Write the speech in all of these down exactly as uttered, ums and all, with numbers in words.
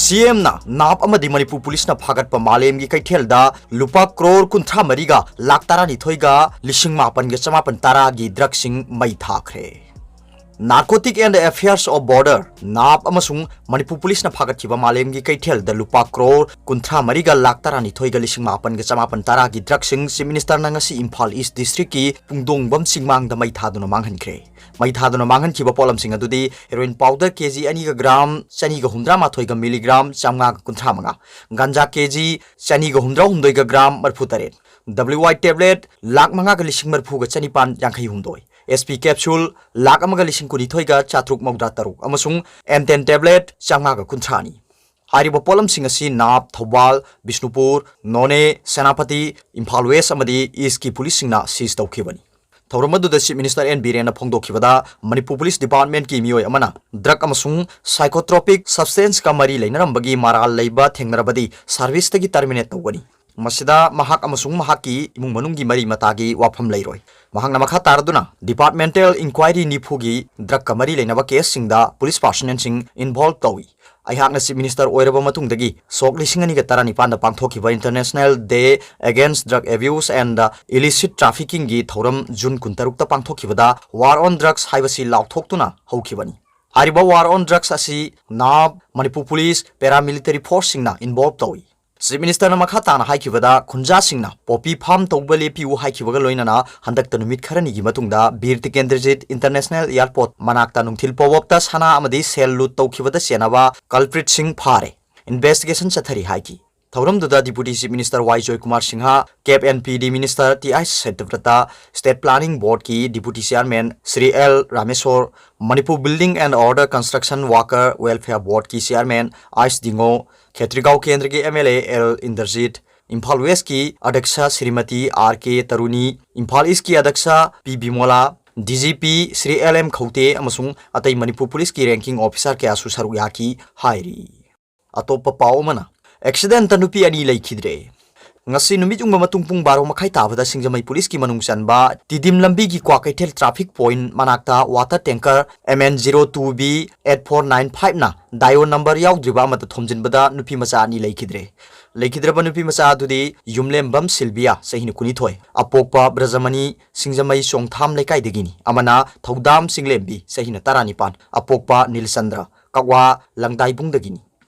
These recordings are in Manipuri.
ꯁꯤ ꯑꯦꯝꯅ ꯅꯥꯞ ꯑꯃꯗꯤ ꯃꯅꯤꯄꯨꯔ ꯄꯨꯂꯤꯁꯅ ꯐꯥꯒꯠꯄ ꯃꯥꯂꯦꯝꯒꯤ ꯀꯩꯊꯦꯜꯗ ꯂꯨꯄꯥ ꯀ꯭ꯔꯣꯔ ꯀꯨꯟꯊ꯭ꯔꯥ ꯃꯔꯤꯒ ꯂꯥꯛ ꯇꯔꯥꯅꯤꯊꯣꯏꯒ ꯂꯤꯁꯤꯡ ꯃꯥꯄꯟꯒ ꯆꯃꯥꯄꯟ ꯇꯔꯥꯒꯤ ꯗ꯭ꯔꯒꯁꯤꯡ ꯃꯩ ꯊꯥꯈ꯭ꯔꯦ꯫ Narcotic and Affairs of Border, ꯅꯥꯞ, ꯑꯃꯁꯨꯡ ꯃꯅꯤꯄꯨꯔ ꯄꯨꯂꯤꯁꯅ ꯐꯥꯒꯠꯈꯤꯕ ꯃꯥꯂꯦꯝꯒꯤ ꯀꯩꯊꯦꯜꯗ ꯂꯨꯄꯥ ꯀ꯭ꯔꯣꯔ ꯀꯨꯟꯊ꯭ꯔꯥ ꯃꯔꯤꯒ ꯂꯥꯛ ꯇꯔꯥꯅꯤꯊꯣꯏꯒ ꯂꯤꯁꯤꯡ ꯃꯥꯄꯟꯒ ꯆꯃꯥꯄꯟ ꯇꯔꯥꯒꯤ ꯗ꯭ꯔꯒꯁꯤꯡ ꯆꯤꯐ ꯃꯤꯅꯤꯁꯇꯔꯅ ꯉꯁꯤ ꯏꯝꯐꯥꯜ ꯏꯁ ꯗꯤꯁꯇ꯭ꯔꯤꯛꯀꯤ ꯄꯨꯡꯗꯣꯡꯕꯝ ꯆꯤꯡꯃꯥꯡꯗ ꯃꯩ ꯊꯥꯗꯨꯅ ꯃꯥꯡꯍꯟꯈ꯭ꯔꯦ꯫ ꯃꯩ ꯊꯥꯗꯨꯅ ꯃꯥꯡꯍꯟꯈꯤꯕ ꯄꯣꯠꯂꯝꯁꯤꯡ ꯑꯗꯨꯗꯤ ꯍꯦꯔꯣꯏꯟ ꯄꯥꯎꯗꯔ ꯀꯦ ꯖꯤ ꯑꯅꯤꯒ ꯒ꯭ꯔꯥꯝ ꯆꯅꯤꯒ ꯍꯨꯝꯗ꯭ꯔꯥ ꯃꯥꯊꯣꯏꯒ ꯃꯤꯂꯤꯒ꯭ꯔꯥꯝ ꯆꯥꯝꯃꯉꯥꯒ ꯀꯨꯟꯊ꯭ꯔꯥ ꯃꯉꯥ, ꯒꯥꯟꯖꯥ ꯀꯦ ꯖꯤ ꯆꯅꯤꯒ ꯍꯨꯝꯗ꯭ꯔꯥ ꯍꯨꯝꯗꯣꯏꯒ ꯒ꯭ꯔꯥꯝ ꯃꯔꯤꯐꯨ ꯇꯔꯦꯠ, ꯗꯕ꯭ꯂꯤꯌꯨ ꯑꯥꯏ ꯇꯦꯕ꯭ꯂꯦꯠ ꯂꯥꯛ ꯃꯉꯥꯒ ꯂꯤꯁꯤꯡ ꯃꯔꯤꯐꯨꯒ ꯆꯅꯤꯄꯥꯟ ꯌꯥꯡꯈꯩ ꯍꯨꯝꯗꯣꯏ, ꯑꯦꯁ ꯄꯤ ꯀꯦꯞꯁꯨꯜ ꯂꯥꯛ ꯑꯃꯒ ꯂꯤꯁꯤꯡ ꯀꯨꯟꯅꯤꯊꯣꯏꯒ ꯆꯥꯇ꯭ꯔꯨꯛ ꯃꯧꯗ꯭ꯔꯥ ꯇꯔꯨꯛ ꯑꯃꯁꯨꯡ ꯑꯦꯝ ꯇꯦꯟ ꯇꯦꯕ꯭ꯂꯦꯠ ꯆꯥꯝꯃꯉꯥꯒ ꯀꯨꯟꯊ꯭ꯔꯥꯅꯤ꯫ ꯍꯥꯏꯔꯤꯕ ꯄꯣꯠꯂꯝꯁꯤꯡ ꯑꯁꯤ ꯅꯥꯞ, ꯊꯧꯕꯥꯜ, ꯕꯤꯁꯅꯨꯄꯨꯔ, ꯅꯣꯅꯦ, ꯁꯦꯅꯥꯄꯇꯤ, ꯏꯝꯐꯥꯜ ꯋꯦꯁ ꯑꯃꯗꯤ ꯏꯁꯀꯤ ꯄꯨꯂꯤꯁꯁꯤꯡꯅ ꯁꯤꯖ ꯇꯧꯈꯤꯕꯅꯤ꯫ ꯊꯧꯔꯝ ꯑꯗꯨꯗ ꯆꯤꯐ ꯃꯤꯅꯤꯁꯇꯔ ꯑꯦꯟ ꯕꯤꯔꯦꯟꯅ ꯐꯣꯡꯗꯣꯛꯈꯤꯕꯗ, ꯃꯅꯤꯄꯨꯔ ꯄꯨꯂꯤꯁ ꯗꯤꯄꯥꯔꯠꯃꯦꯟꯠꯀꯤ ꯃꯤꯑꯣꯏ ꯑꯃꯅ ꯗ꯭ꯔꯒ ꯑꯃꯁꯨꯡ ꯁꯥꯏꯀꯣꯇ꯭ꯔꯣꯄꯤꯛ ꯁꯕꯁꯇꯦꯟꯁꯀ ꯃꯔꯤ ꯂꯩꯅꯔꯝꯕꯒꯤ ꯃꯔꯥꯜ ꯂꯩꯕ ꯊꯦꯡꯅꯔꯕꯗꯤ ꯁꯥꯔꯚꯤꯁꯇꯒꯤ ꯇꯔꯃꯤꯅꯦꯠ ꯇꯧꯒꯅꯤ꯫ ꯃꯁꯤꯗ ꯃꯍꯥꯛ ꯑꯃꯁꯨꯡ ꯃꯍꯥꯛꯀꯤ ꯏꯃꯨꯡ ꯃꯅꯨꯡꯒꯤ ꯃꯔꯤ ꯃꯇꯥꯒꯤ ꯋꯥꯐꯝ ꯂꯩꯔꯣꯏ꯫ ꯃꯍꯥꯛꯅ ꯃꯈꯥ ꯇꯥꯔꯗꯨꯅ, ꯗꯤꯄꯥꯔꯠꯃꯦꯟꯇꯦꯜ ꯏꯟꯀ꯭ꯋꯥꯏꯔꯤ ꯅꯤꯐꯨꯒꯤ ꯗ꯭ꯔꯒꯀ ꯃꯔꯤ ꯂꯩꯅꯕ ꯀꯦꯁꯁꯤꯡꯗ ꯄꯨꯂꯤꯁ ꯄꯥꯔꯁꯅꯦꯜꯁꯤꯡ ꯏꯟꯚꯣꯜꯕ ꯇꯧꯏ꯫ ꯑꯩꯍꯥꯛꯅ ꯆꯤꯐ ꯃꯤꯅꯤꯁꯇꯔ ꯑꯣꯏꯔꯕ ꯃꯇꯨꯡꯗꯒꯤ ꯁꯣꯛ ꯂꯤꯁꯤꯡ ꯑꯅꯤꯒ ꯇꯔꯥꯅꯤꯄꯥꯟꯗ ꯄꯥꯡꯊꯣꯛꯈꯤꯕ International Day Against Drug Abuse and Illicit Traffickingꯒꯤ ꯊꯧꯔꯝ ꯖꯨꯟ ꯀꯨꯟꯇꯔꯨꯛꯇ ꯄꯥꯡꯊꯣꯛꯈꯤꯕꯗ War on Drugs ꯍꯥꯏꯕꯁꯤ ꯂꯥꯎꯊꯣꯛꯇꯨꯅ ꯍꯧꯈꯤꯕꯅꯤ꯫ ꯍꯥꯏꯔꯤꯕ War on Drugs ꯑꯁꯤ ꯅꯥꯞ, ꯃꯅꯤꯄꯨꯔ ꯄꯨꯂꯤꯁ, ꯄꯦꯔꯥꯃꯤꯂꯤꯇꯔꯤ ꯐꯣꯔꯁꯁꯤꯡꯅ ꯏꯟꯚꯣꯜꯕ ꯇꯧꯏ꯫ ꯆꯤꯐ ꯃꯤꯅꯤꯁꯇꯔꯅ ꯃꯈꯥ ꯇꯥꯅ ꯍꯥꯏꯈꯤꯕꯗ, ꯈꯨꯟꯖꯥꯁꯤꯡꯅ ꯄꯣꯄꯤ ꯐꯥꯔꯝ ꯇꯧꯕ ꯂꯦꯞꯄꯤꯌꯨ ꯍꯥꯏꯈꯤꯕꯒ ꯂꯣꯏꯅꯅ ꯍꯟꯗꯛꯇ ꯅꯨꯃꯤꯠ ꯈꯔꯅꯤꯒꯤ ꯃꯇꯨꯡꯗ ꯕꯤꯔ ꯇꯤꯀꯦꯟꯗ꯭ꯔꯖꯤꯠ ꯏꯟꯇꯔꯅꯦꯁꯅꯦꯜ ꯑꯦꯌꯔꯄꯣꯔꯠ ꯃꯅꯥꯛꯇ ꯅꯨꯡꯊꯤꯜ ꯄꯣꯋꯞꯇ ꯁꯅꯥ ꯑꯃꯗꯤ ꯁꯦꯜ ꯂꯨꯠ ꯇꯧꯈꯤꯕꯗ ꯆꯦꯟꯅꯕ ꯀꯜꯄ꯭ꯔꯤꯠꯁꯤꯡ ꯐꯥꯔꯦ꯫ ꯏꯟꯚꯦꯁꯇꯤꯒꯦꯁꯟ ꯆꯠꯊꯔꯤ ꯍꯥꯏꯈꯤ꯫ ꯊꯧꯔꯝꯗꯨꯗ deputy chief minister Y Joykumar Singh, ꯀꯦꯞ N P D minister T I Satyabrata, state planning ꯕꯣꯔꯗꯀꯤ deputy chairman Shri L Rameshor, Manipur building and other construction worker welfare ꯕꯣꯔꯗꯀꯤ ꯆꯤꯌꯥꯔꯃꯦꯟ ꯑꯥꯏꯁ ꯗꯤꯉꯣ, ꯈꯦꯇ꯭ꯔꯤꯒꯥꯎ ꯀꯦꯟꯗ꯭ꯔꯒꯤ M L A L Inderjit, Imphal ꯋꯦꯁꯀꯤ ꯑꯗ꯭ꯌꯛꯁ ꯁ꯭ꯔꯤꯃꯇꯤ ꯑꯥꯔ ꯀꯦ ꯇꯔꯨꯅꯤ, ꯏꯝꯐꯥꯜ ꯏꯁꯀꯤ ꯑꯗ꯭ꯌꯛꯁ P Bimola, D G P Shri L M Khoute ꯑꯃꯁꯨꯡ ꯑꯇꯩ ꯃꯅꯤꯄꯨꯔ ꯄꯨꯂꯤꯁꯀꯤ ꯔꯦꯡꯀꯤꯡ ꯑꯣꯐꯤꯁꯥꯔ ꯀꯌꯥꯁꯨ ꯁꯔꯨꯛ ꯌꯥꯈꯤ ꯍꯥꯏꯔꯤ꯫ ꯑꯇꯣꯞꯄ ꯄꯥꯎ ꯑꯃꯅ, ꯑꯦꯛꯁꯤꯗꯦꯟꯇ ꯅꯨꯄꯤ ꯑꯅꯤ ꯂꯩꯈꯤꯗ꯭ꯔꯦ꯫ ꯉꯁꯤ ꯅꯨꯃꯤꯠ ꯌꯨꯡꯕ ꯃꯇꯨꯡ ꯄꯨꯡ ꯕꯥꯔꯣ ꯃꯈꯥꯏ ꯇꯥꯕꯗ ꯁꯤꯡꯖꯃꯩ ꯄꯨꯂꯤꯁꯀꯤ ꯃꯅꯨꯡ ꯆꯟꯕ ꯇꯤꯗꯤꯝ ꯂꯝꯕꯤꯒꯤ ꯀ꯭ꯋꯥꯀꯩꯊꯦꯜ traffic point ꯃꯅꯥꯛꯇ water tanker M N zero two B eight four nine five ꯅ ꯗꯥꯏꯑꯣ number ꯌꯥꯎꯗ꯭ꯔꯤꯕ ꯑꯃꯗ ꯊꯣꯝꯖꯤꯟꯕꯗ ꯅꯨꯄꯤ ꯃꯆꯥ ꯑꯅꯤ ꯂꯩꯈꯤꯗ꯭ꯔꯦ꯫ ꯂꯩꯈꯤꯗ꯭ꯔꯕ ꯅꯨꯄꯤ ꯃꯆꯥ ꯑꯗꯨꯗꯤ ꯌꯨꯝꯂꯦꯝꯕꯝ ꯁꯤꯜꯕꯤꯌꯥ, ꯆꯍꯤ ꯀꯨꯟꯅꯤꯊꯣꯏ, ꯑꯄꯣꯛꯄ ꯕ꯭ꯔꯖꯃꯅꯤ, ꯁꯤꯡꯖꯃꯩ ꯆꯣꯡꯊꯥꯝ ꯂꯩꯀꯥꯏꯗꯒꯤꯅꯤ, ꯑꯃꯅ ꯊꯧꯗꯥꯝ ꯆꯤꯡꯂꯦꯝꯕꯤ, ꯆꯍꯤꯅ ꯇꯔꯥꯅꯤꯄꯥꯟ, ꯑꯄꯣꯛꯄ ꯅꯤꯜꯆꯟꯗ꯭ꯔ, ꯀꯛꯋꯥ ꯂꯪꯗꯥꯏꯕꯨꯡꯗꯒꯤꯅꯤ꯫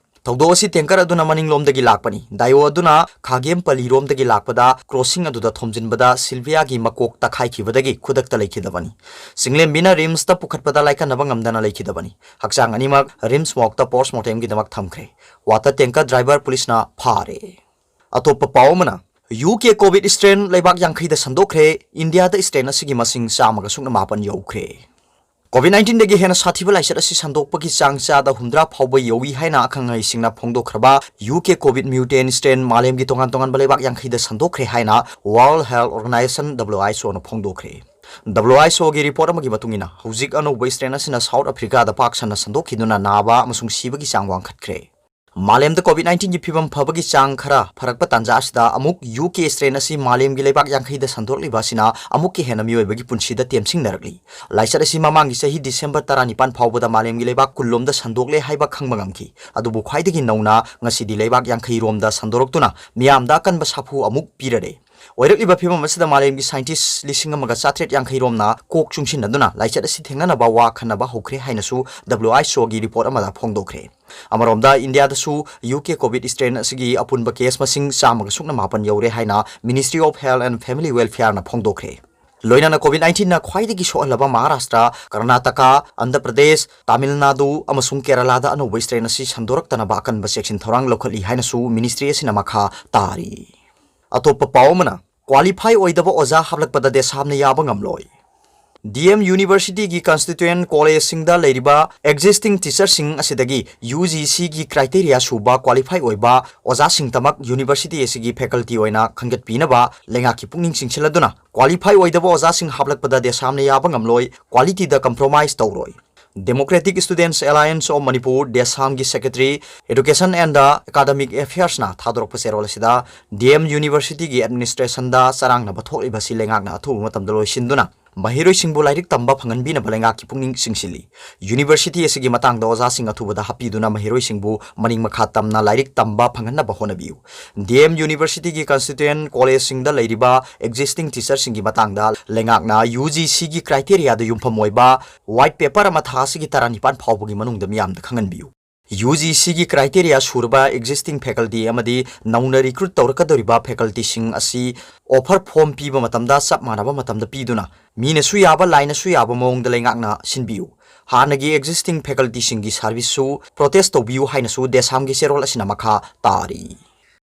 ꯊꯧꯗꯣꯛ ꯑꯁꯤ tanker ꯑꯗꯨꯅ ꯃꯅꯤꯡꯂꯣꯝꯗꯒꯤ ꯂꯥꯛꯄꯅꯤ꯫ ꯗꯥꯏꯑꯣ ꯑꯗꯨꯅ ꯈꯥꯒꯦꯝ ꯄꯜꯂꯤꯔꯣꯝꯗꯒꯤ ꯂꯥꯛꯄꯗ crossing ꯑꯗꯨꯗ ꯊꯣꯝꯖꯤꯟꯕꯗ ꯁꯤꯜꯚꯤꯌꯥꯒꯤ ꯃꯀꯣꯛ ꯇꯛꯈꯥꯏꯈꯤꯕꯗꯒꯤ ꯈꯨꯗꯛꯇ ꯂꯩꯈꯤꯗꯕꯅꯤ꯫ ꯆꯤꯡꯂꯦꯝꯕꯤꯅ RIMSꯇ ꯄꯨꯈꯠꯄꯗ ꯂꯥꯏꯀꯠꯅꯕ ꯉꯝꯗꯅ ꯂꯩꯈꯤꯗꯕꯅꯤ꯫ ꯍꯛꯆꯥꯡ ꯑꯅꯤꯃꯛ RIMS morgueꯇ postmortemꯒꯤꯗꯃꯛ ꯊꯝꯈ꯭ꯔꯦ꯫ Water tanker driver ꯄꯨꯂꯤꯁꯅ ꯐꯥꯔꯦ꯫ ꯑꯇꯣꯞꯄ ꯄꯥꯎ ꯑꯃꯅ, UK COVID strain ꯂꯩꯕꯥꯛ ꯌꯥꯡꯈꯩꯗ ꯁꯟꯗꯣꯛꯈ꯭ꯔꯦ꯫ ꯏꯟꯗꯤꯌꯥꯗ strain ꯑꯁꯤꯒꯤ ꯃꯁꯤꯡ ꯆꯥꯝꯃꯒ ꯁꯨꯞꯅ ꯃꯥꯄꯟ ꯌꯧꯈ꯭ꯔꯦ꯫ COVID nineteenꯗꯒꯤ ꯍꯦꯟꯅ ꯁꯥꯊꯤꯕ ꯂꯥꯏꯆꯠ ꯑꯁꯤ ꯁꯟꯗꯣꯛꯄꯒꯤ ꯆꯥꯡ ꯆꯥꯗ ꯍꯨꯝꯗ꯭ꯔꯥ ꯐꯥꯎꯕ ꯌꯧꯏ ꯍꯥꯏꯅ ꯑꯈꯪ ꯑꯍꯩꯁꯤꯡꯅ ꯐꯣꯡꯗꯣꯛꯈ꯭ꯔꯕ UK COVID mutant strain ꯃꯥꯂꯦꯝꯒꯤ ꯇꯣꯉꯥꯟ ꯇꯣꯉꯥꯟꯕ ꯂꯩꯕꯥꯛ ꯌꯥꯡꯈꯩꯗ ꯁꯟꯗꯣꯛꯈ꯭ꯔꯦ ꯍꯥꯏꯅ World Health Organization, WHOꯅ ꯐꯣꯡꯗꯣꯛꯈ꯭ꯔꯦ꯫ WHOꯒꯤ report ꯑꯃꯒꯤ ꯃꯇꯨꯡ ꯏꯟꯅ, ꯍꯧꯖꯤꯛ ꯑꯅꯧꯕ strain ꯑꯁꯤꯅ South Africaꯗ ꯄꯥꯛ ꯁꯟꯅ ꯁꯟꯗꯣꯛꯈꯤꯗꯨꯅ ꯅꯥꯕ ꯑꯃꯁꯨꯡ ꯁꯤꯕꯒꯤ ꯆꯥꯡ ꯋꯥꯡꯈꯠꯈ꯭ꯔꯦ꯫ ꯃꯥꯂꯦꯝꯗ COVID nineteenꯒꯤ ꯐꯤꯕꯝ ꯐꯕꯒꯤ ꯆꯥꯡ ꯈꯔ ꯐꯔꯛꯄ ꯇꯥꯟꯖꯥ ꯑꯁꯤꯗ ꯑꯃꯨꯛ UK strain ꯑꯁꯤ ꯃꯥꯂꯦꯝꯒꯤ ꯂꯩꯕꯥꯛ ꯌꯥꯡꯈꯩꯗ ꯁꯟꯗꯣꯔꯛꯂꯤꯕ ꯑꯁꯤꯅ ꯑꯃꯨꯛꯀ ꯍꯦꯟꯅ ꯃꯤꯑꯣꯏꯕꯒꯤ ꯄꯨꯟꯁꯤꯗ ꯇꯦꯝꯁꯤꯡꯅꯔꯛꯂꯤ꯫ ꯂꯥꯏꯆꯠ ꯑꯁꯤ ꯃꯃꯥꯡꯒꯤ ꯆꯍꯤ December ꯇꯔꯥꯅꯤꯄꯥꯟ ꯐꯥꯎꯕꯗ ꯃꯥꯂꯦꯝꯒꯤ ꯂꯩꯕꯥꯛ ꯀꯨꯟ ꯂꯣꯝꯗ ꯁꯟꯗꯣꯛꯂꯦ ꯍꯥꯏꯕ ꯈꯪꯕ ꯉꯝꯈꯤ꯫ ꯑꯗꯨꯕꯨ ꯈ꯭ꯋꯥꯏꯗꯒꯤ ꯅꯧꯅ ꯉꯁꯤꯗꯤ ꯂꯩꯕꯥꯛ ꯌꯥꯡꯈꯩ ꯔꯣꯝꯗ ꯁꯟꯗꯣꯔꯛꯇꯨꯅ ꯃꯤꯌꯥꯝꯗ ꯑꯀꯟꯕ ꯁꯥꯐꯨ ꯑꯃꯨꯛ ꯄꯤꯔꯔꯦ꯫ ꯑꯣꯏꯔꯛꯂꯤꯕ ꯐꯤꯕꯝ ꯑꯁꯤꯗ ꯃꯥꯂꯦꯝꯒꯤ scientist ꯂꯤꯁꯤꯡ ꯑꯃꯒ ꯆꯥꯇ꯭ꯔꯦꯠ ꯌꯥꯡꯈꯩ ꯔꯣꯝꯅ ꯀꯣꯛ ꯆꯨꯡꯁꯤꯟꯅꯗꯨꯅ ꯂꯥꯏꯆꯠ ꯑꯁꯤ ꯊꯦꯡꯅꯅꯕ ꯋꯥ ꯈꯟꯅꯕ ꯍꯧꯈ꯭ꯔꯦ ꯍꯥꯏꯅꯁꯨ WHOꯒꯤ report ꯑꯃꯗ ꯐꯣꯡꯗꯣꯛꯈ꯭ꯔꯦ꯫ ꯑꯃꯔꯣꯝꯗ, ꯏꯟꯗꯤꯌꯥꯗꯁꯨ UK COVID strain ꯑꯁꯤꯒꯤ ꯑꯄꯨꯟꯕ case ꯃꯁꯤꯡ ꯆꯥꯝꯃꯒ ꯁꯨꯞꯅ ꯃꯥꯄꯟ ꯌꯧꯔꯦ ꯍꯥꯏꯅ Ministry of Health and Family Welfareꯅ ꯐꯣꯡꯗꯣꯛꯈ꯭ꯔꯦ꯫ ꯂꯣꯏꯅꯅ COVID nineteenꯅ ꯈ꯭ꯋꯥꯏꯗꯒꯤ ꯁꯣꯛꯍꯜꯂꯕ ꯃꯍꯥꯔꯥꯁꯇ꯭ꯔ, ꯀꯔꯅꯥꯇꯀꯥ, ꯑꯟꯙ꯭ꯔ ꯄ꯭ꯔꯗꯦꯁ, ꯇꯥꯃꯤꯜ ꯅꯥꯗꯨ ꯑꯃꯁꯨꯡ ꯀꯦꯔꯂꯥꯗ ꯑꯅꯧꯕ strain ꯑꯁꯤ ꯁꯟꯗꯣꯔꯛꯇꯅꯕ ꯑꯀꯟꯕ ꯆꯦꯛꯁꯤꯟ ꯊꯧꯔꯥꯡ ꯂꯧꯈꯠꯂꯤ ꯍꯥꯏꯅꯁꯨ ministry ꯑꯁꯤꯅ ꯃꯈꯥ ꯇꯥꯔꯤ꯫ ꯑꯇꯣꯞꯄ ꯄꯥꯎ ꯑꯃꯅ, qualify ꯑꯣꯏꯗꯕ ꯑꯣꯖꯥ ꯍꯥꯞꯂꯛꯄꯗ ꯗꯦꯁꯥꯝꯅ ꯌꯥꯕ ꯉꯝꯂꯣꯏ꯫ DM Universityꯒꯤ constituent collegeꯁꯤꯡꯗ ꯂꯩꯔꯤꯕ existing teacherꯁꯤꯡ ꯑꯁꯤꯗꯒꯤ UGCꯒꯤ criteria ꯁꯨꯕ qualify ꯑꯣꯏꯕ ꯑꯣꯖꯥꯁꯤꯡꯇꯃꯛ university ꯑꯁꯤꯒꯤ faculty ꯑꯣꯏꯅ ꯈꯟꯒꯠꯄꯤꯅꯕ ꯂꯩꯉꯥꯛꯀꯤ ꯄꯨꯛꯅꯤꯡ ꯆꯤꯡꯁꯤꯜꯂꯗꯨꯅ qualify ꯑꯣꯏꯗꯕ ꯑꯣꯖꯥꯁꯤꯡ ꯍꯥꯞꯂꯛꯄꯗ ꯗꯦꯁꯥꯝꯅ ꯌꯥꯕ ꯉꯝꯂꯣꯏ, qualityꯗ compromise ꯇꯧꯔꯣꯏ꯫ Democratic Students Alliance of Manipur, DESAM ꯒꯤ Secretary, Education and Academic Affairs ꯅ ꯊꯥꯗꯣꯔꯛꯄ ꯆꯦꯔꯣꯜ ꯑꯁꯤꯗ, D M University ꯒꯤ administration ꯗ ꯆꯔꯥꯡꯅꯕ ꯊꯣꯛꯂꯤꯕ ꯑꯁꯤ ꯂꯩꯉꯥꯛꯅ ꯑꯊꯨꯕ ꯃꯇꯝꯗ ꯂꯣꯏꯁꯤꯟꯗꯨꯅ ꯃꯍꯩꯔꯣꯏꯁꯤꯡꯕꯨ ꯂꯥꯏꯔꯤꯛ ꯇꯝꯕ ꯐꯪꯍꯟꯕꯤꯅꯕ ꯂꯩꯉꯥꯛꯀꯤ ꯄꯨꯛꯅꯤꯡ ꯆꯤꯡꯁꯤꯜꯂꯤ꯫ University ꯑꯁꯤꯒꯤ ꯃꯇꯥꯡꯗ ꯑꯣꯖꯥꯁꯤꯡ ꯑꯊꯨꯕꯗ ꯍꯥꯞꯄꯤꯗꯨꯅ ꯃꯍꯩꯔꯣꯏꯁꯤꯡꯕꯨ ꯃꯅꯤꯡ ꯃꯈꯥ ꯇꯝꯅ ꯂꯥꯏꯔꯤꯛ ꯇꯝꯕ ꯐꯪꯍꯟꯅꯕ ꯍꯣꯠꯅꯕꯤꯌꯨ꯫ D M University ꯒꯤ constituent college ꯁꯤꯡꯗ ꯂꯩꯔꯤꯕ existing teacher ꯁꯤꯡꯒꯤ ꯃꯇꯥꯡꯗ ꯂꯩꯉꯥꯛꯅ U G C ꯒꯤ criteria ꯗ ꯌꯨꯝꯐꯝ ꯑꯣꯏꯕ white paper ꯑꯃ ꯊꯥ ꯑꯁꯤꯒꯤ ꯇꯔꯥꯅꯤꯄꯥꯟ ꯐꯥꯎꯕꯒꯤ ꯃꯅꯨꯡꯗ ꯃꯤꯌꯥꯝꯗ ꯈꯪꯍꯟꯕꯤꯌꯨ꯫ U G C ꯒꯤ criteria ꯁꯨꯔꯕ existing faculty ꯑꯃꯗꯤ ꯅꯧꯅ recruit ꯇꯧꯔꯛꯀꯗꯧꯔꯤꯕ faculty ꯁꯤꯡ ꯑꯁꯤ offer form ꯄꯤꯕ ꯃꯇꯝꯗ ꯆꯞ ꯃꯥꯟꯅꯕ ꯃꯇꯝꯗ ꯄꯤꯗꯨꯅ, ꯃꯤꯅꯁꯨ ꯌꯥꯕ, ꯂꯥꯏꯅꯁꯨ ꯌꯥꯕ ꯃꯑꯣꯡꯗ ꯂꯩꯉꯥꯛꯅ ꯁꯤꯟꯕꯤꯌꯨ꯫ ꯍꯥꯟꯅꯒꯤ existing faculty ꯁꯤꯡꯒꯤ service ꯁꯨ protest ꯇꯧꯕꯤꯌꯨ ꯍꯥꯏꯅꯁꯨ DESAM ꯒꯤ ꯆꯦꯔꯣꯜ ꯑꯁꯤꯅ ꯃꯈꯥ ꯇꯥꯔꯤ꯫